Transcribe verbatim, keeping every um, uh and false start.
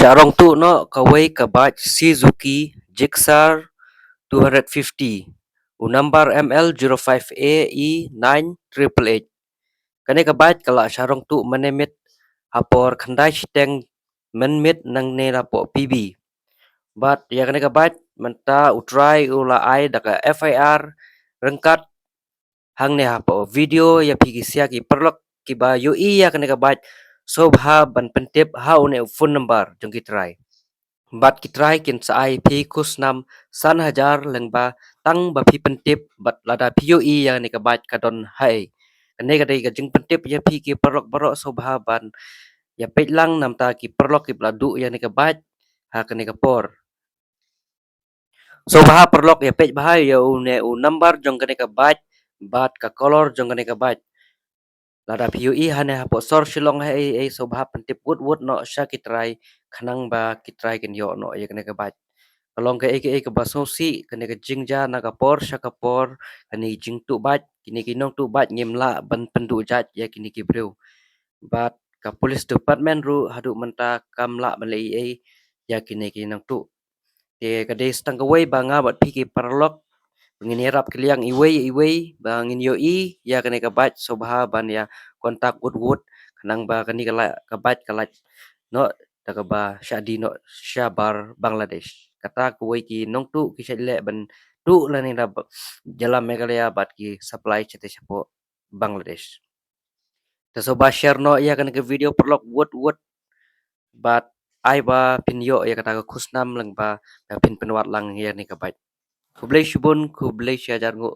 Sharong tuh noh kawei ka bike Suzuki Gixxer two hundred fifty, u number M L zero five A E nine triple eight. Kane ka bike ka la sharong tuh mynmiet ha por khyndai shiteng mynmiet nangne napoh P B. Bad ïa kane ka bike mynta u trai u la ai da ka F I R ryngkat hangne hapoh video. Ïa phi ki sha ki paralok kiba ïohi ïa kane ka bike, sngewbha ban pyntip ha une u phone number jong ki trai. Bad ki trai kin sa ai phi khusnam san hajar lyngba tang ba phi pyntip bad lada phi ïohi ïa kane ka bike ka don haei. Kane ka dei ka jingpyntip ïa phi ki paralok baroh, sngewbha ban ïa peit lang namar ki paralok kiba la duh ïa kane ka bike ha kane ka por. Sngewbha paralok ïa peit bha ïa une u number jong kane ka bike bad ka colour jong kane ka bike. Lada phi ïohi hangne hapoh sor Shillong haei ei, sngewbha pyntip wut wut noh sha ki trai khnang ba ki trai kin ïoh noh ïa kane ka bike. Ka long kaei kaei kaba sngewsih, kane ka jingjia na ka por sha ka por, kane ka jingtuh bike, kine ki nongtuh bike ngim lah ban pynduh jait ïa kine ki briew. Bad ka police department ruh haduh mynta kam lah ban leh ei ei ïa kine ki nongtuh. Te ka dei tang kawei ba nga bad phi ki paralok ngin ïarap kylliang iwei iwei ba ngin ïohi ïa kane ka bike, sngewbha ban ïa contact wut wut khnang ba kane ka la-, ka bike ka lait noh da kaba shah die noh shabar Bangladesh. Kata kawei ki nongtuh ki shait leh ban tuh lane da ba-, jylla Meghalaya bad ki supply shatei shapoh Bangladesh. Te sngewbha share noh ïa kane ka video paralok wut wut bad ai ba phin ïoh ïa kata ka khusnam lyngba ba phin pynwad lang ïa kane ka bike. Khublei shibun, khublei shihajar nguh.